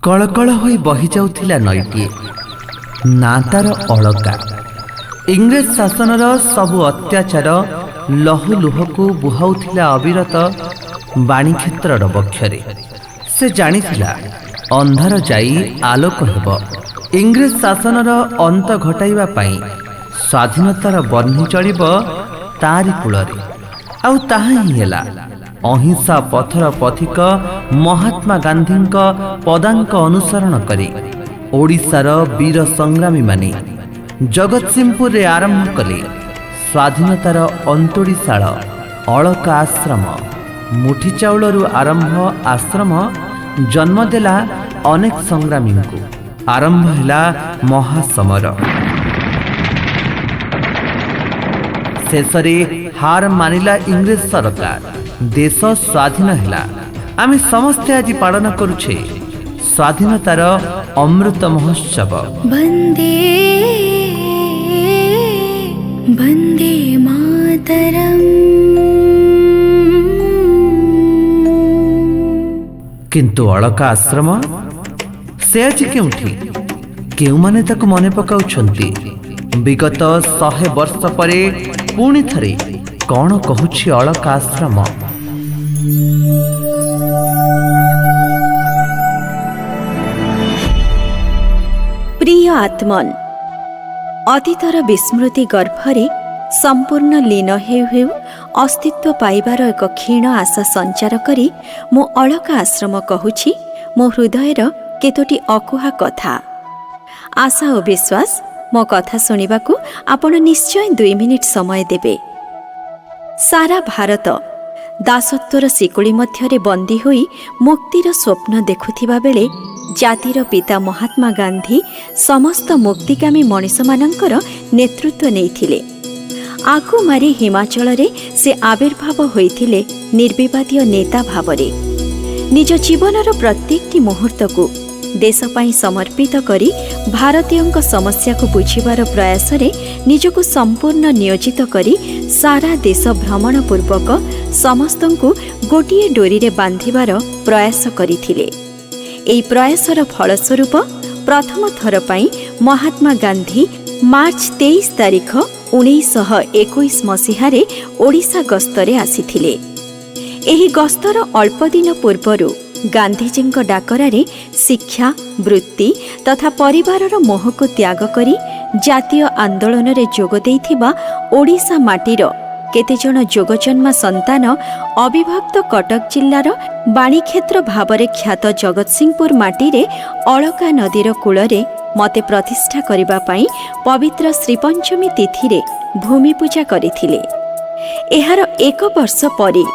କଳକଳ ହୋଇ ବହିଯାଉଥିଲା ନଈଟିଏ, ନା ତାର ଅଳକା। ଇଂରେଜ ଶାସନର ସବୁ ଅତ୍ୟାଚାର ଲହୁ ଲୁହକୁ ବୁହାଉଥିଲା ଅବିରତ ବାଣୀକ୍ଷେତ୍ରର ବକ୍ଷରେ। ସେ ଜାଣିଥିଲା ଅନ୍ଧାର ଯାଇ ଆଲୋକ ହେବ। ଇଂରେଜ ଶାସନର ଅନ୍ତ ଘଟାଇବା ପାଇଁ ସ୍ୱାଧୀନତାର ବହ୍ନି ଚଳିବ ତାରି କୂଳରେ। ଆଉ ତାହା ହିଁ ହେଲା। ଅହିଂସା ପଥର ପଥିକ ମହାତ୍ମା ଗାନ୍ଧୀଙ୍କ ପଦାଙ୍କ ଅନୁସରଣ କରି ଓଡ଼ିଶାର ବୀର ସଂଗ୍ରାମୀମାନେ ଜଗତସିଂହପୁରରେ ଆରମ୍ଭ କଲେ ସ୍ୱାଧୀନତାର ଅନ୍ତୁଡ଼ିଶାଳ ଅଳକା ଆଶ୍ରମ। ମୁଠି ଚାଉଳରୁ ଆରମ୍ଭ ଆଶ୍ରମ ଜନ୍ମ ଦେଲା ଅନେକ ସଂଗ୍ରାମୀଙ୍କୁ। ଆରମ୍ଭ ହେଲା ମହାସମର। ଶେଷରେ ହାର ମାନିଲା ଇଂରେଜ ସରକାର, ଦେଶ ସ୍ୱାଧୀନ ହେଲା। ଆମେ ସମସ୍ତେ ଆଜି ପାଳନ କରୁଛେ ସ୍ୱାଧୀନତାର ଅମୃତ ମହୋତ୍ସବ। ବନ୍ଦେ ବନ୍ଦେ ମାତରମ୍। କିନ୍ତୁ ଅଳକା ଆଶ୍ରମ ସେ ଆଜି କେଉଁଠି? କେଉଁମାନେ ତାକୁ ମନେ ପକାଉଛନ୍ତି? ବିଗତ 100 ବର୍ଷ ପରେ ପୁଣି ଥରେ କ'ଣ କହୁଛି ଅଳକା ଆଶ୍ରମ? ପ୍ରିୟ ଆତ୍ମନ୍, ଅତୀତର ବିସ୍ମୃତି ଗର୍ଭରେ ସମ୍ପୂର୍ଣ୍ଣ ଲୀନ ହେଉ ହେଉ ଅସ୍ତିତ୍ୱ ପାଇବାର ଏକ କ୍ଷୀଣ ଆଶା ସଞ୍ଚାର କରି ମୁଁ ଅଳକା ଆଶ୍ରମ କହୁଛି ମୋ ହୃଦୟର କେତୋଟି ଅକୁହା କଥା। ଆଶା ଓ ବିଶ୍ୱାସ ମୋ କଥା ଶୁଣିବାକୁ ଆପଣ ନିଶ୍ଚୟ 2 ମିନିଟ୍ ସମୟ ଦେବେ। ସାରା ଭାରତ ଦାସତ୍ୱର ଶିକୁଳି ମଧ୍ୟରେ ବନ୍ଦୀ ହୋଇ ମୁକ୍ତିର ସ୍ୱପ୍ନ ଦେଖୁଥିବା ବେଳେ ଜାତିର ପିତା ମହାତ୍ମା ଗାନ୍ଧୀ ସମସ୍ତ ମୁକ୍ତିକାମୀ ମଣିଷମାନଙ୍କର ନେତୃତ୍ୱ ନେଇଥିଲେ। ଆଗୁ ମାରି ହିମାଚଳରେ ସେ ଆବିର୍ଭାବ ହୋଇଥିଲେ ନିର୍ବିବାଦୀୟ ନେତା ଭାବରେ। ନିଜ ଜୀବନର ପ୍ରତ୍ୟେକଟି ମୁହୂର୍ତ୍ତକୁ ଦେଶ ପାଇଁ ସମର୍ପିତ କରି ଭାରତୀୟଙ୍କ ସମସ୍ୟାକୁ ବୁଝିବାର ପ୍ରୟାସରେ ନିଜକୁ ସମ୍ପୂର୍ଣ୍ଣ ନିୟୋଜିତ କରି ସାରା ଦେଶ ଭ୍ରମଣ ପୂର୍ବକ ସମସ୍ତଙ୍କୁ ଗୋଟିଏ ଡୋରିରେ ବାନ୍ଧିବାର ପ୍ରୟାସ କରିଥିଲେ। ଏହି ପ୍ରୟାସର ଫଳସ୍ୱରୂପ ପ୍ରଥମ ଥର ପାଇଁ ମହାତ୍ମା ଗାନ୍ଧୀ ମାର୍ଚ୍ଚ 23 ତାରିଖ 1921 ମସିହାରେ ଓଡ଼ିଶା ଗସ୍ତରେ ଆସିଥିଲେ। ଏହି ଗସ୍ତର ଅଳ୍ପ ଦିନ ପୂର୍ବରୁ ଗାନ୍ଧିଜୀଙ୍କ ଡାକରାରେ ଶିକ୍ଷା, ବୃତ୍ତି ତଥା ପରିବାରର ମୋହକୁ ତ୍ୟାଗ କରି ଜାତୀୟ ଆନ୍ଦୋଳନରେ ଯୋଗ ଦେଇଥିବା ଓଡ଼ିଶା ମାଟିର କେତେଜଣ ଯୋଗଜନ୍ମା ସନ୍ତାନ ଅବିଭକ୍ତ କଟକ ଜିଲ୍ଲାର ବାଣୀକ୍ଷେତ୍ର ଭାବରେ ଖ୍ୟାତ ଜଗତସିଂହପୁର ମାଟିରେ ଅଳକା ନଦୀର କୂଳରେ ମୋତେ ପ୍ରତିଷ୍ଠା କରିବା ପାଇଁ ପବିତ୍ର ଶ୍ରୀପଞ୍ଚମୀ ତିଥିରେ ଭୂମିପୂଜା କରିଥିଲେ। ଏହାର 1 ବର୍ଷ ପରେ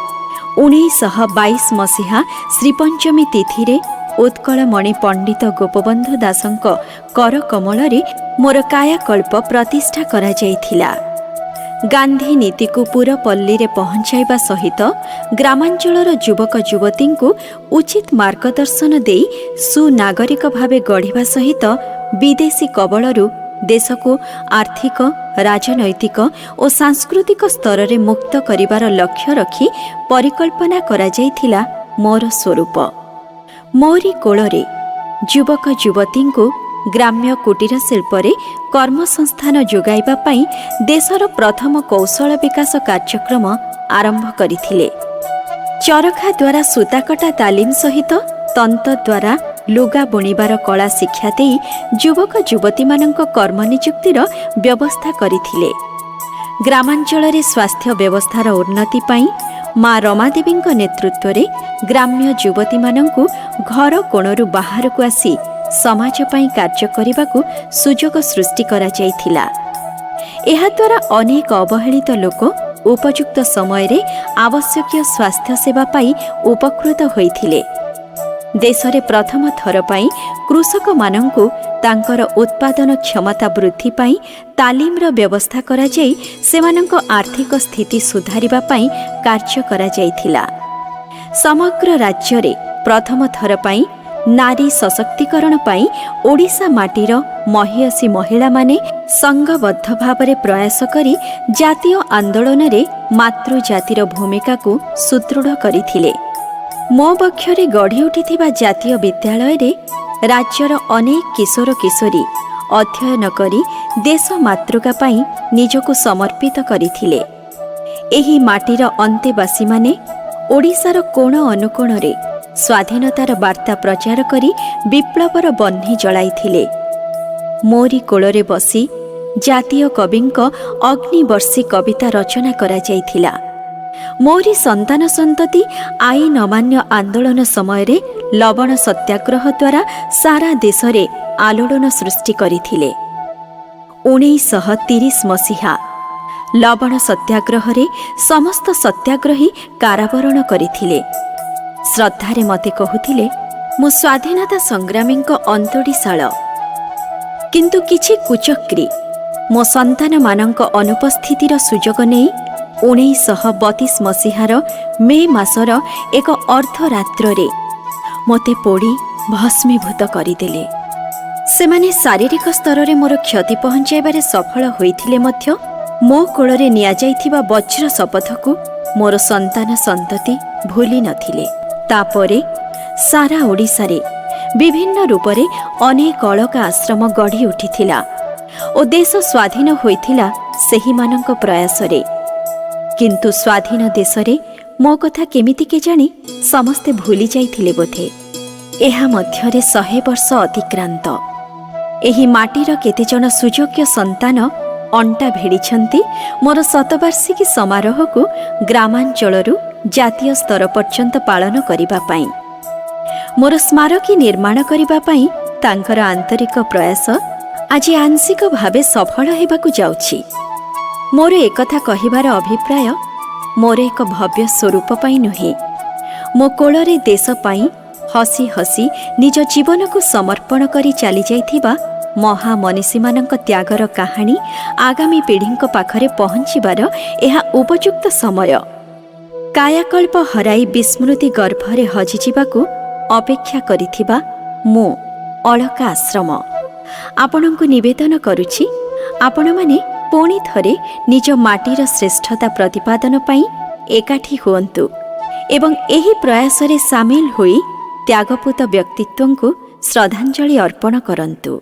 1922 ମସିହା ଶ୍ରୀପଞ୍ଚମୀ ତିଥିରେ ଉତ୍କଳମଣି ପଣ୍ଡିତ ଗୋପବନ୍ଧୁ ଦାସଙ୍କ କରକମଳରେ ମୋର କାୟାକଳ୍ପ ପ୍ରତିଷ୍ଠା କରାଯାଇଥିଲା। ଗାନ୍ଧୀ ନୀତିକୁ ପୁରପଲ୍ଲୀରେ ପହଞ୍ଚାଇବା ସହିତ ଗ୍ରାମାଞ୍ଚଳର ଯୁବକ ଯୁବତୀଙ୍କୁ ଉଚିତ ମାର୍ଗଦର୍ଶନ ଦେଇ ସୁନାଗରିକ ଭାବେ ଗଢ଼ିବା ସହିତ ବିଦେଶୀ କବଳରୁ ଦେଶକୁ ଆର୍ଥିକ, ରାଜନୈତିକ ଓ ସାଂସ୍କୃତିକ ସ୍ତରରେ ମୁକ୍ତ କରିବାର ଲକ୍ଷ୍ୟ ରଖି ପରିକଳ୍ପନା କରାଯାଇଥିଲା ମୋର ସ୍ୱରୂପ। ମୋରି କୋଳରେ ଯୁବକ ଯୁବତୀଙ୍କୁ ଗ୍ରାମ୍ୟ କୁଟୀର ଶିଳ୍ପରେ କର୍ମସଂସ୍ଥାନ ଯୋଗାଇବା ପାଇଁ ଦେଶର ପ୍ରଥମ କୌଶଳ ବିକାଶ କାର୍ଯ୍ୟକ୍ରମ ଆରମ୍ଭ କରିଥିଲେ। ଚରଖା ଦ୍ୱାରା ସୂତାକଟା ତାଲିମ ସହିତ ତନ୍ତ ଦ୍ୱାରା ଲୁଗା ବୁଣିବାର କଳା ଶିକ୍ଷା ଦେଇ ଯୁବକ ଯୁବତୀମାନଙ୍କ କର୍ମନିଯୁକ୍ତିର ବ୍ୟବସ୍ଥା କରିଥିଲେ। ଗ୍ରାମାଞ୍ଚଳରେ ସ୍ୱାସ୍ଥ୍ୟ ବ୍ୟବସ୍ଥାର ଉନ୍ନତି ପାଇଁ ମା ରମାଦେବୀଙ୍କ ନେତୃତ୍ୱରେ ଗ୍ରାମ୍ୟ ଯୁବତୀମାନଙ୍କୁ ଘର କୋଣରୁ ବାହାରକୁ ଆସି ସମାଜ ପାଇଁ କାର୍ଯ୍ୟ କରିବାକୁ ସୁଯୋଗ ସୃଷ୍ଟି କରାଯାଇଥିଲା। ଏହାଦ୍ୱାରା ଅନେକ ଅବହେଳିତ ଲୋକ ଉପଯୁକ୍ତ ସମୟରେ ଆବଶ୍ୟକୀୟ ସ୍ୱାସ୍ଥ୍ୟ ସେବା ପାଇ ଉପକୃତ ହୋଇଥିଲେ। ଦେଶରେ ପ୍ରଥମ ଥର ପାଇଁ କୃଷକମାନଙ୍କୁ ତାଙ୍କର ଉତ୍ପାଦନ କ୍ଷମତା ବୃଦ୍ଧି ପାଇଁ ତାଲିମର ବ୍ୟବସ୍ଥା କରାଯାଇ ସେମାନଙ୍କ ଆର୍ଥିକ ସ୍ଥିତି ସୁଧାରିବା ପାଇଁ କାର୍ଯ୍ୟ କରାଯାଇଥିଲା। ସମଗ୍ର ରାଜ୍ୟରେ ପ୍ରଥମ ଥର ପାଇଁ ନାରୀ ସଶକ୍ତିକରଣ ପାଇଁ ଓଡ଼ିଶା ମାଟିର ମହିୟସୀ ମହିଳାମାନେ ସଂଘବଦ୍ଧ ଭାବରେ ପ୍ରୟାସ କରି ଜାତୀୟ ଆନ୍ଦୋଳନରେ ମାତୃଜାତିର ଭୂମିକାକୁ ସୁଦୃଢ଼ କରିଥିଲେ। ମୋ ବକ୍ଷରେ ଗଢ଼ି ଉଠିଥିବା ଜାତୀୟ ବିଦ୍ୟାଳୟରେ ରାଜ୍ୟର ଅନେକ କିଶୋର କିଶୋରୀ ଅଧ୍ୟୟନ କରି ଦେଶ ମାତୃକା ପାଇଁ ନିଜକୁ ସମର୍ପିତ କରିଥିଲେ। ଏହି ମାଟିର ଅନ୍ତେବାସୀମାନେ ଓଡ଼ିଶାର କୋଣ ଅନୁକୋଣରେ ସ୍ୱାଧୀନତାର ବାର୍ତ୍ତା ପ୍ରଚାର କରି ବିପ୍ଳବର ବହ୍ନି ଜଳାଇଥିଲେ। ମୋରି କୋଳରେ ବସି ଜାତୀୟ କବିଙ୍କ ଅଗ୍ନିବର୍ଷୀ କବିତା ରଚନା କରାଯାଇଥିଲା। ମୋରି ସନ୍ତାନ ସନ୍ତତି ଆଇନ ଅମାନ୍ୟ ଆନ୍ଦୋଳନ ସମୟରେ ଲବଣ ସତ୍ୟାଗ୍ରହ ଦ୍ୱାରା ସାରା ଦେଶରେ ଆଲୋଡ଼ନ ସୃଷ୍ଟି କରିଥିଲେ। 1930 ମସିହା ଲବଣ ସତ୍ୟାଗ୍ରହରେ ସମସ୍ତ ସତ୍ୟାଗ୍ରହୀ କାରାବରଣ କରିଥିଲେ। ଶ୍ରଦ୍ଧାରେ ମୋତେ କହୁଥିଲେ, ମୁଁ ସ୍ୱାଧୀନତା ସଂଗ୍ରାମୀଙ୍କ ଅନ୍ତୁଡ଼ିଶାଳ। କିନ୍ତୁ କିଛି କୁଚକ୍ରୀ ମୋ ସନ୍ତାନମାନଙ୍କ ଅନୁପସ୍ଥିତିର ସୁଯୋଗ ନେଇ 1932 ମସିହାର ମେ ମାସର ଏକ ଅର୍ଦ୍ଧରାତ୍ରରେ ମୋତେ ପୋଡ଼ି ଭସ୍ମୀଭୂତ କରିଦେଲେ। ସେମାନେ ଶାରୀରିକ ସ୍ତରରେ ମୋର କ୍ଷତି ପହଞ୍ଚାଇବାରେ ସଫଳ ହୋଇଥିଲେ ମଧ୍ୟ ମୋ କୋଳରେ ନିଆଯାଇଥିବା ବଜ୍ର ଶପଥକୁ ମୋର ସନ୍ତାନ ସନ୍ତତି ଭୁଲି ନଥିଲେ। ତାପରେ ସାରା ଓଡ଼ିଶାରେ ବିଭିନ୍ନ ରୂପରେ ଅନେକ ଅଳକା ଆଶ୍ରମ ଗଢ଼ି ଉଠିଥିଲା ଓ ଦେଶ ସ୍ୱାଧୀନ ହୋଇଥିଲା ସେହିମାନଙ୍କ ପ୍ରୟାସରେ। କିନ୍ତୁ ସ୍ୱାଧୀନ ଦେଶରେ ମୋ କଥା କେମିତି କେଜାଣି ସମସ୍ତେ ଭୁଲି ଯାଇଥିଲେ ବୋଧେ। ଏହା ମଧ୍ୟରେ 100 ବର୍ଷ ଅତିକ୍ରାନ୍ତ। ଏହି ମାଟିର କେତେଜଣ ସୁଯୋଗ୍ୟ ସନ୍ତାନ ଅଣ୍ଟା ଭିଡ଼ିଛନ୍ତି ମୋର ଶତବାର୍ଷିକୀ ସମାରୋହକୁ ଗ୍ରାମାଞ୍ଚଳରୁ ଜାତୀୟ ସ୍ତର ପର୍ଯ୍ୟନ୍ତ ପାଳନ କରିବା ପାଇଁ। ମୋର ସ୍ମାରକୀ ନିର୍ମାଣ କରିବା ପାଇଁ ତାଙ୍କର ଆନ୍ତରିକ ପ୍ରୟାସ ଆଜି ଆଂଶିକ ଭାବେ ସଫଳ ହେବାକୁ ଯାଉଛି। ମୋର ଏକଥା କହିବାର ଅଭିପ୍ରାୟ ମୋର ଏକ ଭବ୍ୟ ସ୍ୱରୂପ ପାଇଁ ନୁହେଁ। ମୋ କୋଳରେ ଦେଶ ପାଇଁ ହସି ହସି ନିଜ ଜୀବନକୁ ସମର୍ପଣ କରି ଚାଲିଯାଇଥିବା ମହାମନୀଷୀମାନଙ୍କ ତ୍ୟାଗର କାହାଣୀ ଆଗାମୀ ପିଢ଼ିଙ୍କ ପାଖରେ ପହଞ୍ଚିବାର ଏହା ଉପଯୁକ୍ତ ସମୟ। କାୟାକଳ୍ପ ହରାଇ ବିସ୍ମୃତି ଗର୍ଭରେ ହଜିଯିବାକୁ ଅପେକ୍ଷା କରିଥିବା ମୁଁ ଅଳକା ଆଶ୍ରମ ଆପଣଙ୍କୁ ନିବେଦନ କରୁଛି, ଆପଣମାନେ ପୁଣି ଥରେ ନିଜ ମାଟିର ଶ୍ରେଷ୍ଠତା ପ୍ରତିପାଦନ ପାଇଁ ଏକାଠି ହୁଅନ୍ତୁ ଏବଂ ଏହି ପ୍ରୟାସରେ ସାମିଲ ହୋଇ ତ୍ୟାଗପୂତ ବ୍ୟକ୍ତିତ୍ୱଙ୍କୁ ଶ୍ରଦ୍ଧାଞ୍ଜଳି ଅର୍ପଣ କରନ୍ତୁ।